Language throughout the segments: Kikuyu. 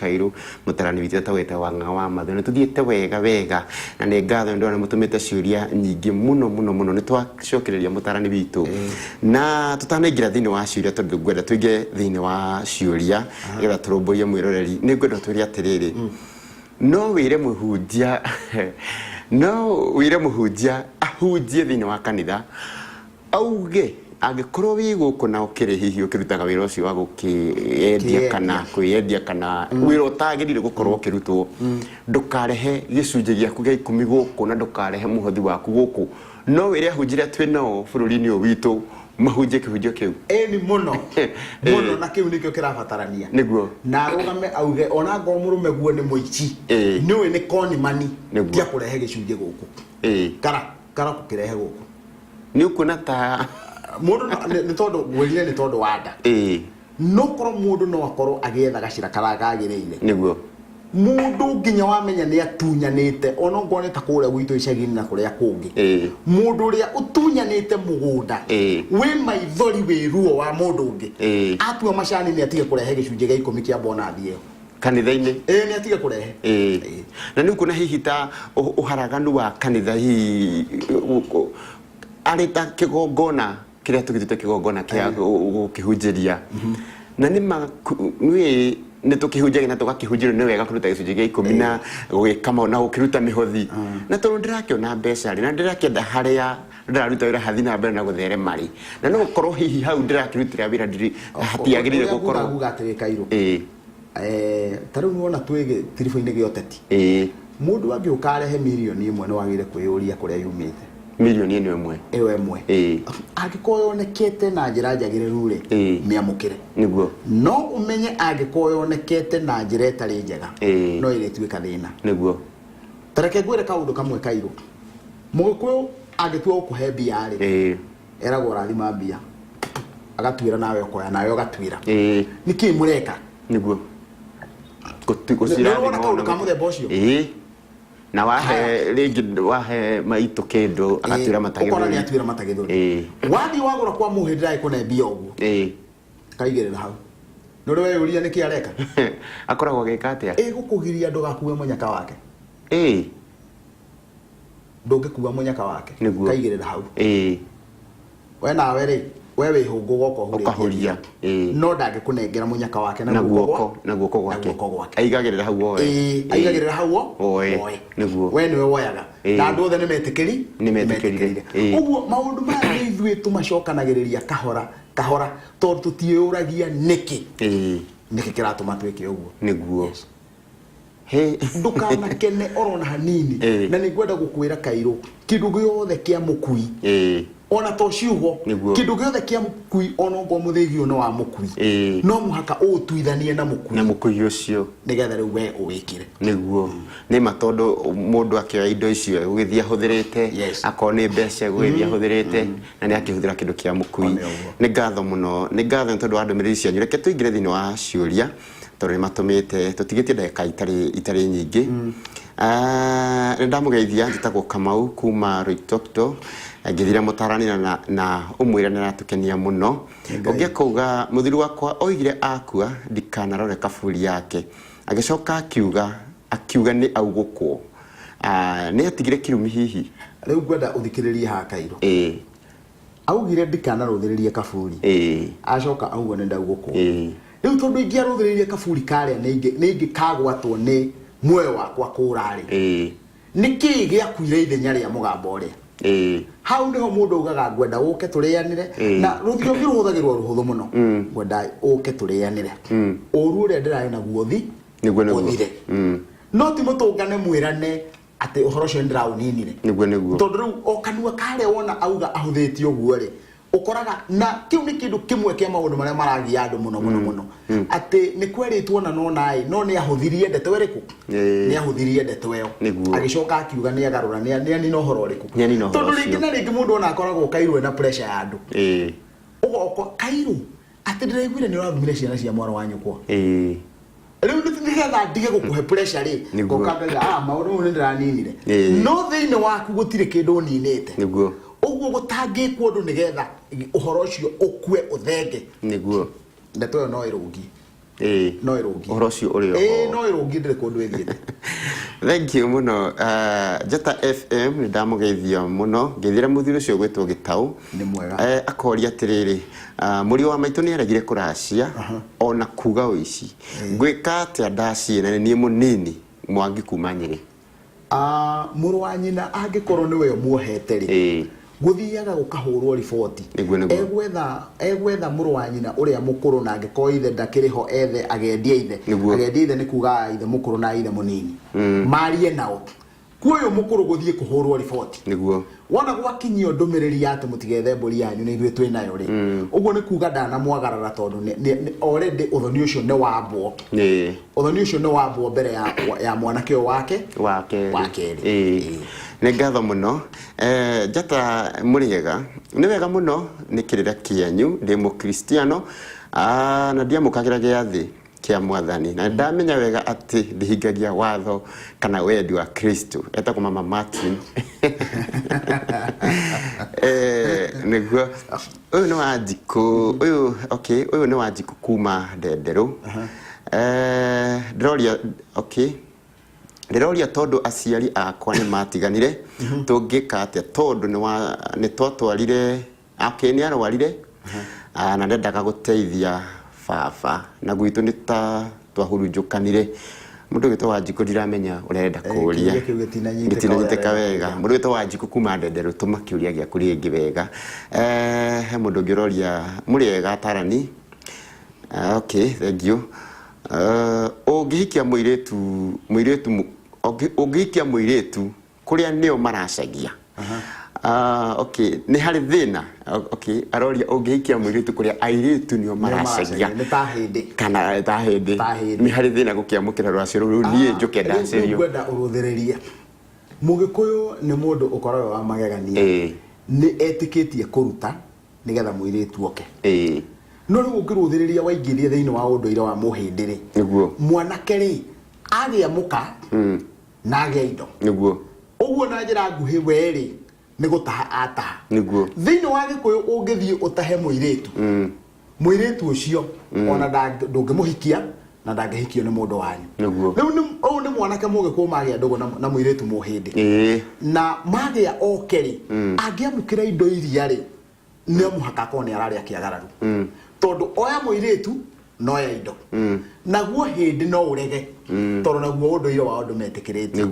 Kairũ, mũtarani witũ etagwo wĩtagwo Wang'ang'a wa Mathũ. Nĩ tũthiĩte wega wega na nĩ ngatho nĩ ndona mũtũmĩte ciũria nyingĩ mũno mũno mũno. Nĩ twacokereria mũtarani witũ. Na tũtanaingĩra thĩinĩ wa ciũria tondũ ngwenda tũingĩre thĩinĩ wa ciũria nĩgetha tũrũmbũiye mwĩroreri. Nĩ ngwenda ũtwĩre atĩrĩrĩ, no wĩre mũhunjia no wĩre mũhunjia ahunjie thĩinĩ wa kanitha auge angĩkorwo wĩ gũkũ na ũkĩrĩ hihi ũkĩrutaga wĩra ũcio wa gũkĩendia Kĩendia. kana kwĩyendia kana wĩra ũtagĩrĩire gũkorwo ũkĩrutwo, ndũkarehe gĩcunjĩ gĩaku gĩa 10 gũkũ na ndũkarehe mũhothi waku gũkũ. No wĩre ahunjia arĩa twĩ nao bũrũri-inĩ ũyũ witũ mahunjie kĩhunjio kĩu? Ĩni mũno mũno, na kĩu nĩkĩo kĩrabatarania. Na arũgame auge ona ngorwo mũrũme guo nĩ mũici, nĩũĩ nĩ konimani, tia kũrehe gĩcunjĩ gũkũ. Kara kara gũkĩrehe gũkũ. Nĩ ũkuona ta mũndũ nĩ tondũ ngwĩrire nĩ tondũ wa nda. No korwo mũndũ no akorwo agĩetha gacĩra karĩa kagĩrĩire. Mũndũ nginya wamenya nĩ atunyanĩte, ona okorwo nĩ ta kũrĩa gwitũ icagi-inĩ na kũrĩa kũngĩ. Mũndũ ũrĩa ũtunyanĩte mũgũnda wĩ maithori wĩ ruo wa mũndũ ũngĩ, atua macani nĩ atige kũrehe gĩcunjĩ gĩa 10 kĩa bonathi ĩyo. Kanitha-inĩ. Ĩĩ, nĩ atige kũrehe. Na nĩ ũkuona hihi ta ũharaganu wa kanitha hihi arĩ ta kĩgongona kĩrĩa tũgĩtuĩte kĩgongona kĩa gũkĩhunjĩria, na nĩ ma nĩ nĩ tũkĩhunjagia na tũgakĩhunjĩrio nĩ wega kũruta gĩcunjĩ gĩa 10 na gũgĩka maũndũ na gũkĩruta mĩhothi, na tondũ ndĩrakĩona mbeca rĩ, na ndĩrakĩenda harĩa ndĩraruta wĩra hathiĩ na mbere na gũtherema rĩ, na no gũkorwo hihi hau ndĩrakĩrutĩra wĩra ndirĩ hatiagĩrĩire Ũrĩa gũkorwo nguga atĩrĩ Kairũ, ta rĩu nĩwona twĩ gĩtiribũ-inĩ gĩa ũteti, mũndũ angĩũka arehe mirioni 1 nĩ wagĩrĩire kwĩyũria kũrĩa yumĩte. Mirioni ĩno ĩmwe. Ĩyo ĩmwe. Angĩkorwo yonekete na njĩra njagĩrĩru rĩ, mĩamũkĩre. No ũmenye angĩkorwo yonekete na njĩra ĩtarĩ njega, no ĩrĩtuĩka thĩna. Ta reke ngwĩre kaũndũ kamwe Kairũ. Mũgĩkũyũ angĩtua gũkũhe mbia rĩ, eragwo ũrathima mbia, agatuĩra nawe ũkoya nawe ũgatuĩra. Nĩkĩĩ mũreka? Nĩ ũrona kaũndũ ka mũthemba ũcio? Na wahe rĩngĩ wahe maitũ kĩndũ agatuĩra mata Ũkona gĩthũri. Nĩ atuĩra mata gĩthũri. Wathiĩ wagũra kwa mũhĩndĩ ndagĩkũne mbia ũguo. Kaigĩrĩra hau. Nĩ ũrĩ weyũria nĩkĩ areka? Akoragwo agĩka atĩa? Ĩgũkũgiria ndũgakue mũnyaka wake. Ndũngĩkua mũnyaka wake. Kaigĩrĩra hau. We nawe rĩ, we wĩ hũngũ ũgoka ũhurĩtie Ũkahuria. mbia. No ndangĩkũnengera mũnyaka wake na na guoko guoko na guoko na gwake. Guoko gwake. Aigagĩrĩra hau oe. Ĩĩ, aigagĩrĩra hau o Oe. oe. Nĩguo. We nĩwe woyaga. Na andũ othe nĩ metĩkĩri Nĩ metĩkĩrire. Ũguo maũndũ maya nĩ ithuĩ tũmacokanagĩrĩria kahora kahora tondũ tũtiĩyũragia nĩkĩ. Nĩkĩ kĩratũma twĩke ũguo. He. Ndũkanakene orona hanini. Na nĩ ngwenda gũkwĩra Kairũ, kĩndũ gĩothe kĩa mũkui, ona to ciugo, kĩndũ gĩothe kĩa mũkui, ona okorwo mũthĩgi ũyũ nĩ wa mũkui, no mũhaka ũũtuithanie na mũkui. Na mũkui ũcio. Nĩgetha rĩu we ũwĩkĩre. Nĩguo. Nĩ ma tondũ mũndũ akĩoya indo icio egũgĩthiĩ ahũthĩrĩte, akorwo nĩ mbeca egũgĩthiĩ ahũthĩrĩte, na nĩ akĩhũthĩra kĩndũ kĩa mũkui. One ũguo. Nĩ ngatho mũno, nĩ ngatho nĩ tondũ wa ndũmĩrĩri cianyu. Reke tũingĩre thĩinĩ wa ciũria tondũ nĩ matũmĩte, tũtigĩtie ndagĩka itarĩ itarĩ nyingĩ. Ah, nĩ ndamũgeithia, njĩtagwo Kamau kuma Loitoktok. Ngĩthira mũtarani na na ũmwĩre nĩ aratũkenia mũno. Ũngĩ akauga mũthuri wakwa oigire akua ndikanarore kaburi yake. Agĩcoka akiuga akiuga nĩ augũkwo. Ah, nĩ atigire kĩrumi hihi? Rĩu ngwenda ũthikĩrĩrie haha Kairũ. Augire ndikanarũthĩrĩrie kaburi. Acoka auga nĩ ndaugũkwo. Rĩu tondũ ingĩarũthĩrĩirie kaburi karĩa nĩ ingĩkagwatwo nĩ muoyo wakwa kũra rĩ. Nĩkĩĩ gĩakuire ithenya rĩa mũgambo ũrĩa? Hau nĩho mũndũ augaga ngwenda ũke tũrĩanĩre. Na rũthiomi rũhũthagĩrwo rũhũthũ mũno. Ngwenda ũke tũrĩanĩre. Ũru ũrĩa ndĩrarĩ naguo thi Nĩguo. ũthire. No ti mũtũngane mwĩrane atĩ ũhoro ũcio nĩndĩraũninire. Nĩguo. Tondũ rĩu o kanua karĩa wona auga ahũthĩtie ũguo rĩ, ũkoraga na kĩu nĩ kĩndũ kĩmwe kĩa maũndũ marĩa maragia andũ mũno mũno mũno, atĩ nĩ kwerĩtwo na no naĩ no nĩ ahũthirie ndeto ĩrĩkũ? Nĩ ahũthirie ndeto ĩyo. Agĩcoka akiuga nĩ agarũra, nĩ anina ũhoro ũrĩkũ? Nĩ anina ũhoro Tondũ rĩngĩ ũcio. na rĩngĩ mũndũ ona akoragwo Kairũ ena pressure ya andũ. Ũgoka Kairũ atĩ ndĩraiguire nĩ ũrathumire ciana cia mwarĩ wa nyũkwa. Rĩu nĩgetha ndige gũkũhe pressure rĩ, ngoka ngauga, ah, maũndũ mau nĩ ndĩraninire. No thĩinĩ waku gũtirĩ kĩndũ ũninĩte. Ũguo gũtangĩkwo ũndũ nĩgetha ũhoro ũcio ũkue ũthenge. Ndeto ĩyo no ĩrũngie. No ĩrũngie. Ũhoro ũcio ũrĩ Ĩĩ, oho. no ĩrũngie, ndĩrĩ kũndũ ĩthiĩte. Thank you mũno. Njata FM, nĩ ndamũgeithia mũno, ngeithĩra mũthuri ũcio ũgwĩtwo Gĩtaũ. Nĩ mwega. Akoria atĩrĩrĩ, mũriũ wa maitũ nĩ aregire kũracia ona kuga ũici, ngwĩka atĩa ndaciĩ na nĩ niĩ mũnini? Mwangi kuma Nyĩrĩ. Ah, mũrũ wa nyina angĩkorwo nĩwe ũmuohete rĩ, gũthiaga gũkahũrwo riboti. Nĩguo, nĩguo. Egwetha mũrũ wa nyina ũrĩa mũkũrũ, na angĩkorwo ithe ndakĩrĩ ho ethe agendia ithe. Agendia ithe nĩ kuga ithe mũkũrũ na ithe mũnini marie nao kuo ũyũ mũkũrũ gũthiĩ kũhũrwo riboti. Wona gwakinyio ndũmĩrĩri ya atĩ mũtigethe mbũri yanyu nĩ ithuĩ twĩ nayo rĩ, ũguo nĩ kuga ndanamwagarara tondũ already ũthoni ũcio nĩ wambwo. Ũthoni ũcio nĩ wambwo mbere ya mwanake ũyũ wake wa kerĩ. Wa kerĩ. Nĩ ngatho mũno. Njata mũrĩega? Nĩ wega mũno nĩ kĩrĩra kĩanyu. Ndĩ mũkristiano, na ndiamũkagĩra gĩathĩ kĩa Mwathani, na ndamenya wega atĩ ndihingagia watho kana wendi wa Kristo. Etagwo Mama Martin. Nĩguo ũyũ nĩ Wanjikũ ũyũ. Okay, ũyũ nĩ Wanjikũ kuma Ndenderũ. Ndĩroria, okay, ndĩroria tondũ aciari akwa nĩ matiganire, tũngĩka atĩa tondũ nĩ twatwarire. Okay, nĩ arwarire, na ndendaga gũteithia baba na gwitũ nĩ ta twahurunjũkanire. Mũndũ ũgĩtwo Wanjikũ, ndiramenya ũrĩa arenda kũria. Kĩũria kĩu gĩtinanyitĩka. Gĩtinanyitĩka ũrĩa wega. arenda. Mũndũ ũgĩtwo Wanjikũ kuma Ndenderũ, tũma kĩũria gĩaku rĩngĩ wega. He mũndũ ũngĩ ũroria, mũrĩega atarani? Okay, thank you. Ũngĩhikia mũirĩtu kũrĩa nĩo maracagia. Okay, nĩ harĩ thĩna? Okay, aroria ũngĩhikia mũirĩtu kũrĩa airĩtu nĩo maracagia. Nĩ ta hĩndĩ. Kana ta hĩndĩ. Ta hĩndĩ. Nĩ harĩ thĩna gũkĩamũkĩra rũracio rũu? Rĩu niĩ njũke Rĩu ndacĩrio. Ngwenda ũrũthĩrĩrie. Mũgĩkũyũ nĩ mũndũ ũkoragwo wa magegania. Nĩ etĩkĩtie kũruta nĩgetha mũirĩtu oke. No rĩu ũngĩrũthĩrĩria waingĩria thĩinĩ wa ũndũire wa mũhĩndĩ rĩ, mwanake rĩ agĩa mũka na agĩa indo, ũguo na njĩra nguhĩ we rĩ nĩ gũtaha ataha. Thĩinĩ wa Gĩkũyũ ũngĩthiĩ ũtahe mũirĩtu, mũirĩtu ũcio ona ndũngĩmũhikia na ndangĩhikio nĩ mũndũ wanyu. Rĩu ũyũ nĩ mwanake Mũgĩkũyũ magĩa ndũgũ na mũirĩtu Mũhĩndĩ na magĩa oke rĩ, angĩamũkĩra indo iria rĩ, no mũhaka akorwo nĩ ararĩa kĩagararu, tondũ oya mũirĩtu noya indo, naguo hĩndĩ no ũrege tondũ naguo ũndũire wao ndũmetĩkĩrĩtie.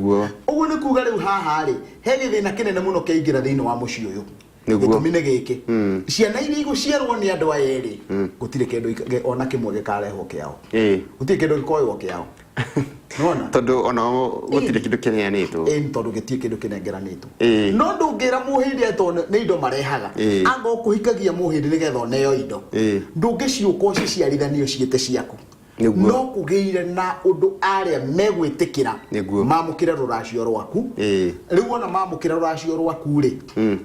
Ũguo nĩ kuga rĩu haha rĩ he gĩthĩna kĩnene mũno kĩaingĩra thĩinĩ wa mũciĩ ũyũ. Gĩtũmi nĩ gĩkĩ, ciana iria igũciarwo nĩ andũ aya erĩ gũtirĩ kĩndũ ona kĩmwe gĩkarehwo kĩao. Gũtirĩ kĩndũ gĩkoywo kĩao. Nĩwona? Tondũ ona gũtirĩ kĩndũ kĩneanĩtwo. Ĩĩ, tondũ gĩtirĩ kĩndũ kĩnengeranĩtwo. No ndũngĩra Mũhĩndĩ atĩ nĩ indo marehaga. Anga ũkũhikagia Mũhĩndĩ nĩgetha ũneo indo. Ndũngĩciũka ũciciarithanio ciĩte ciaku. No kũgĩire na ũndũ arĩa megwĩtĩkĩra mamũkĩre rũracio rwaku. Rĩu ona mamũkĩra rũracio rwaku rĩ,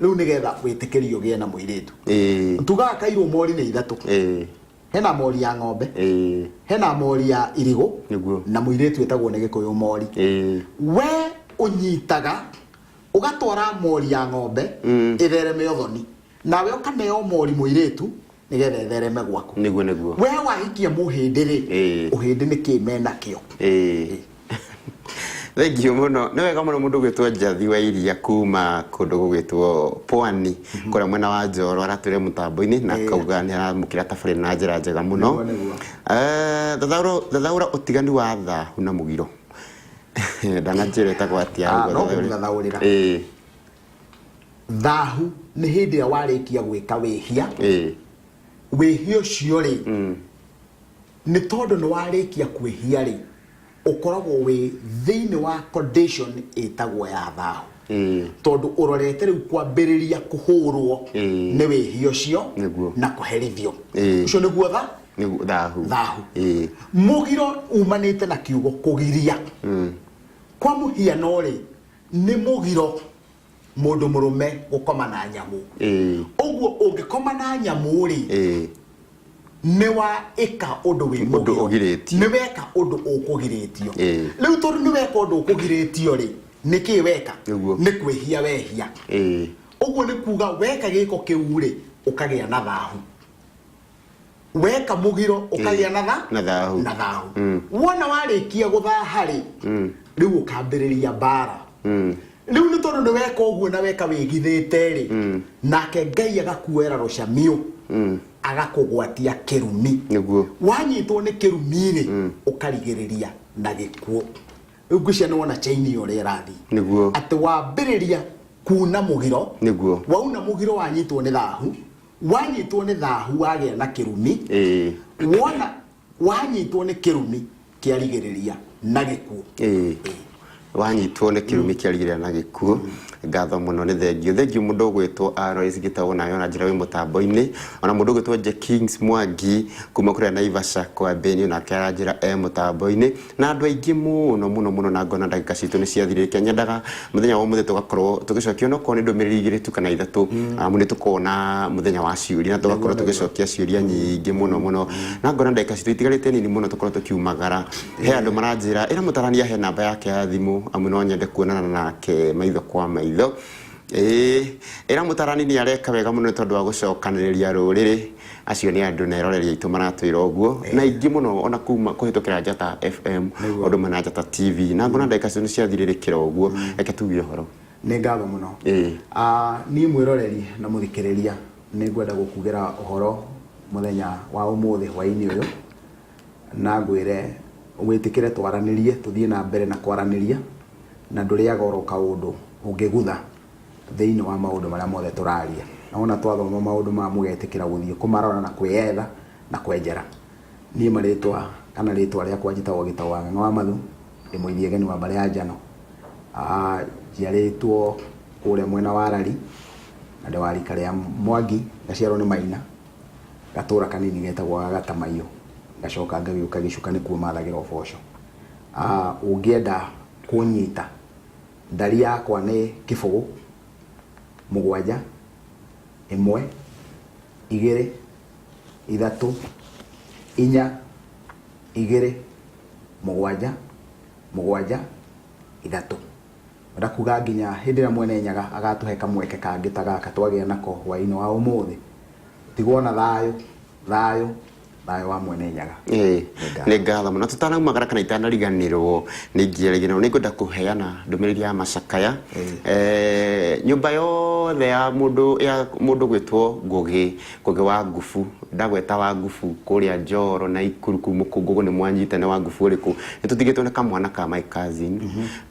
rĩu nĩgetha wĩtĩkĩrio ũgĩe na mũirĩtu. Tugaga kairwo mori nĩ ithatũ. Hena mori ya ng'ombe, hena mori ya irigũ, na mũirĩtu ĩtagwo nĩ Gĩkũyũ mori. We ũnyitaga ũgatwara mori ya ng'ombe ĩthereme ũthoni, nawe ũkaneo mori mũirĩtu nĩgetha ĩthereme gwaku. Nĩguo, nĩguo. We wahikia Mũhĩndĩ rĩ, ũhĩndĩ nĩ kĩ menakĩo? Thank you mũno. Nĩ wega mũno. Mũndũ ũgwĩtwo Njathi wa Iria kuma kũndũ gũgwĩtwo Pwani kũrĩa mwena wa Njoro aratwĩre mũtambo-inĩ na akauga nĩ aramũkĩra tabarĩra na njĩra njega mũno. Nĩguo, nĩguo. Thathaũra ũtiganu wa thahu na mũgiro. Ndananjĩra ĩtagwo atĩa. Ah, Ũguo no thathaũre. ngũmũthathaũrĩra. Thahu nĩ hĩndĩ ĩrĩa warĩkia gwĩka wĩhia. Wĩhia ũcio rĩ, nĩ tondũ nĩ warĩkia kwĩhia rĩ, ũkoragwo wĩ thĩinĩ wa condition ĩtagwo ya thahu, tondũ ũrorete rĩu kwambĩrĩria kũhũrwo nĩ wĩhia ũcio na kũherithio. Ũcio nĩguo tha Nĩguo thahu. Thahu. Mũgiro umanĩte na kiugo kũgiria. Kwa mũhiano rĩ, nĩ mũgiro mũndũ mũrũme gũkoma na nyamũ. Ũguo ũngĩkoma na nyamũ rĩ, nĩ wa ĩka ũndũ wĩ Ũndũ mũgiro. ũgirĩtio. Nĩ weka ũndũ ũkũgirĩtio. Rĩu tondũ nĩ weka ũndũ ũkũgirĩtio rĩ, nĩ kĩ weka? Nĩ kwĩhia wehia. Ũguo nĩ kuga weka gĩko kĩu rĩ, ũkagĩa na thahu. Weka mũgiro ũkagĩa na tha Na thahu. Na thahu. Wona warĩkia gũthaha rĩ, rĩu ũkambĩrĩria mbara. Rĩu nĩ tondũ nĩ weka ũguo na weka wĩgithĩte rĩ, nake Ngai agakuoera rũcamiũ, agakũgwatia kĩrumi. Wanyitwo nĩ kĩrumi rĩ, ũkarigĩrĩria na gĩkuũ. Rĩu ngwĩciria nĩ wona chain ĩyo ũrĩa ĩrathiĩ, atĩ wambĩrĩria kuna mũgiro, wauna mũgiro wanyitwo nĩ thahu, wanyitwo nĩ thahu wagĩa na kĩrumi. Wona wanyitwo nĩ kĩrumi kĩarigĩrĩria na gĩkuũ. Wanyitwo nĩ kĩrumi kĩarigĩrĩria na gĩkuũ. Ngatho mũno, nĩ thengio, thengio mũndũ ũgwĩtwo Alois Gĩtaũ, nawe ona njĩra wĩ mũtambo-inĩ, ona mũndũ ũgwĩtwo J Kings Mwangi kuma kũrĩa Naivasha kwa Beni, onake aranjĩra e mũtambo-inĩ, na andũ aingĩ mũno mũno mũno. Na ngona ndagĩka citũ nĩ ciathirĩte. Nyendaga mũthenya wa ũmũthĩ tũgakorwo tũgĩcokia onokorwo nĩ ndũmĩrĩri igĩrĩ tu kana ithatũ, amu nĩ tũkorwo na mũthenya wa ciũria na tũgakorwo tũgĩcokia ciũria nyingĩ mũno mũno, na ngona ndagĩka citũ itigarĩte nini mũno tũkorwo tũkiumagara. He andũ maranjĩra ĩra mũtarania he namba yake ya thimũ, amu no nyende kuonana nake maitho kwa maitho. Ĩĩ, ĩra mũtarani nĩ areka wega mũno nĩ tondũ wa gũcokanĩrĩria rũrĩrĩ. Acio nĩ andũ na eroreri aitũ maratwĩra ũguo, na aingĩ mũno ona kuma kũhĩtũkĩra Njata FM, ũndũ ũmwe na Njata TV. Na ngona ndagĩka citũ nĩ ciathirĩrĩkĩra ũguo, reke tuge ũhoro. Nĩ ngatho mũno. Niĩ mwĩroreri na mũthikĩrĩria, nĩ ngwenda gũkugĩra ũhoro mũthenya wa ũmũthĩ hwaĩ-inĩ ũyũ, na ngwĩre wĩtĩkĩre twaranĩrie, tũthiĩ na mbere na kwaranĩria, na ndũrĩaga oro kaũndũ ũngĩgutha thĩinĩ wa maũndũ marĩa mothe tũraria. Na wona twathoma maũndũ maya, mũgetĩkĩra gũthiĩ kũmarora na kwĩyetha na kwenjera. Niĩ marĩtwa kana rĩtwa rĩakwa njĩtagwo Gĩtaũ wa Ng'ang'a wa Mathu, ndĩ mũithiegeni wa mbarĩ ya Njano. Njiarĩtwo kũrĩa mwena wa Rari na ndĩ wa rika rĩa Mwangi, ngaciarwo nĩ Maina, gatũra kanini getagwo ga Gatamaiyũ, ngacoka ngagĩũka Gĩcuka nĩkuo mathagĩra ũboco. Ũngĩenda kũnyita, ndari yakwa nĩ 0 7 1 2 3 4 2 7 7 3. Ngwenda kuga nginya hĩndĩ ĩrĩa Mwene Nyaga agatũhe kamweke kangĩ ta gaka twagĩa nako hwaĩ-inĩ wa ũmũthĩ, tigwo na thayũ, thayũ, thayũ wa Mwene Nyaga. Nĩ ngatho mũno. Tũtanaumagara kana itanariganĩrwo nĩ ingĩariganĩrwo, nĩ ngwenda kũheana ndũmĩrĩri ya macakaya. Nyũmba yothe ya mũndũ, ya mũndũ gwĩtwo Ngũgĩ, Ngũgĩ wa Ngubu, ndagweta wa Ngubu kũrĩa Njoro na Ikuru kũu Mũkũngũgũ, nĩ mwanyita nĩ wa Ngubu ũrĩkũ. Nĩ tũtigĩtwo nĩ kamwana ka my cousin,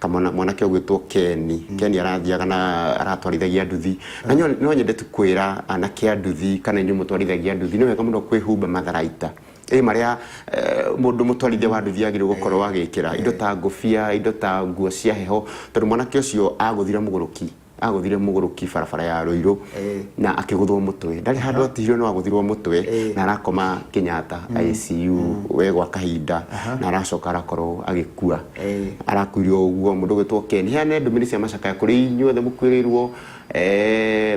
kamwana mwanake ũgwĩtwo Keni. Keni arathiaga na aratwarithagia nduthi, na no nyende tu kwĩra anake a nduthi kana inyuĩ mũtwarithagia nduthi, nĩ wega mũno kwĩhumba matharaita ĩ marĩa mũndũ mũtwarithia wa nduthi agĩrĩirwo gũkorwo agĩkĩra, indo ta ngũbia, indo ta nguo cia heho, tondũ mwanake ũcio agũthire mũgũrũki, agũthire mũgũrũki barabara ya Ruiru na akĩgũthwo mũtwe. Ndarĩ handũ atihirwo, no agũthirwo mũtwe na arakoma Kenyatta ICU we gwa kahinda, na aracoka arakorwo agĩkua. Arakuire o ũguo mũndũ ũgwĩtwo Ken. Heane ndũmĩrĩri cia macakaya kũrĩ inyuothe mũkuĩrĩirwo,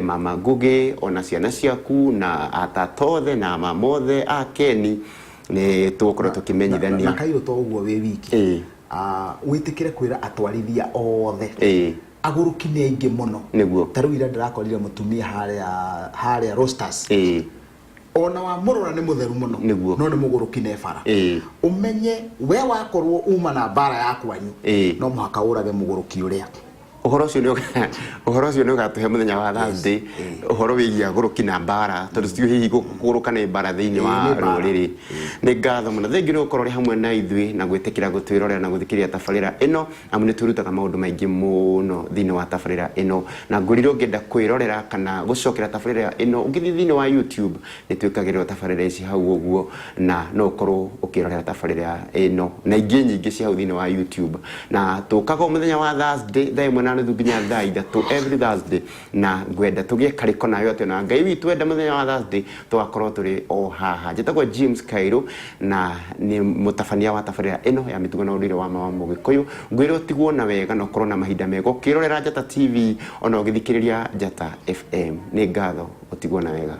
mama Ngũgĩ ona ciana ciaku na atata othe na mama othe a Ken, nĩ tũgũkorwo tũkĩmenyithania. Na kairũ to ũguo wĩ wiki, wĩtĩkĩre kwĩra atwarithia othe, agũrũki nĩ aingĩ mũno. Ta rĩu ira ndĩrakorire mũtumia harĩa Roasters, ona wamũrora nĩ mũtheru mũno, no nĩ mũgũrũki nĩ bara. Ũmenye we wakorwo uma na mbara ya kwanyu, no mũhaka ũrage mũgũrũki ũrĩa. Ũhoro ũcio nĩ ũgatũhe mũthenya wa Thursday, ũhoro wĩgiĩ agũrũki na mbara, tondũ tutiũĩ hihi kũgũrũka nĩ mbara thĩinĩ wa Nĩ mbara. rũrĩrĩ. Nĩ ngatho mũno, thengiũ nĩ gũkorwo ũrĩ hamwe na ithuĩ na gwĩtĩkĩra gũtwĩrorera na gũthikĩrĩria tabarĩra ĩno, amu nĩ twĩrutaga maũndũ maingĩ mũno thĩinĩ wa tabarĩra ĩno. Na ngwĩrire ũngĩenda kwĩrorera kana gũcokera tabarĩra ĩno, ũngĩthiĩ thĩinĩ wa YouTube nĩ twĩkagĩrĩrwo tabarĩra ici hau ũguo, na no ũkorwo ũkĩrorera tabarĩra ĩno na ingĩ nyingĩ cia hau thĩinĩ wa YouTube. Na tũkaga o mũthenya wa Thursday thaa 1:30 nginya thaa 3, every Thursday, na ngwenda tũgĩe karĩko nawe atĩ ona Ngai witũ enda mũthenya wa Thursday tũgakorwo tũrĩ o haha. Njĩtagwo James Kairũ na nĩ mũtabania wa tabarĩra ĩno ya mĩtugo na ũndũire wa ma wa Mũgĩkũyũ. Ngwĩre ũtigwo na wega na ũkorwo na mahinda mega ũkĩrorera Njata TV ona ũgĩthikĩrĩria Njata FM. Nĩ ngatho, ũtigwo na wega.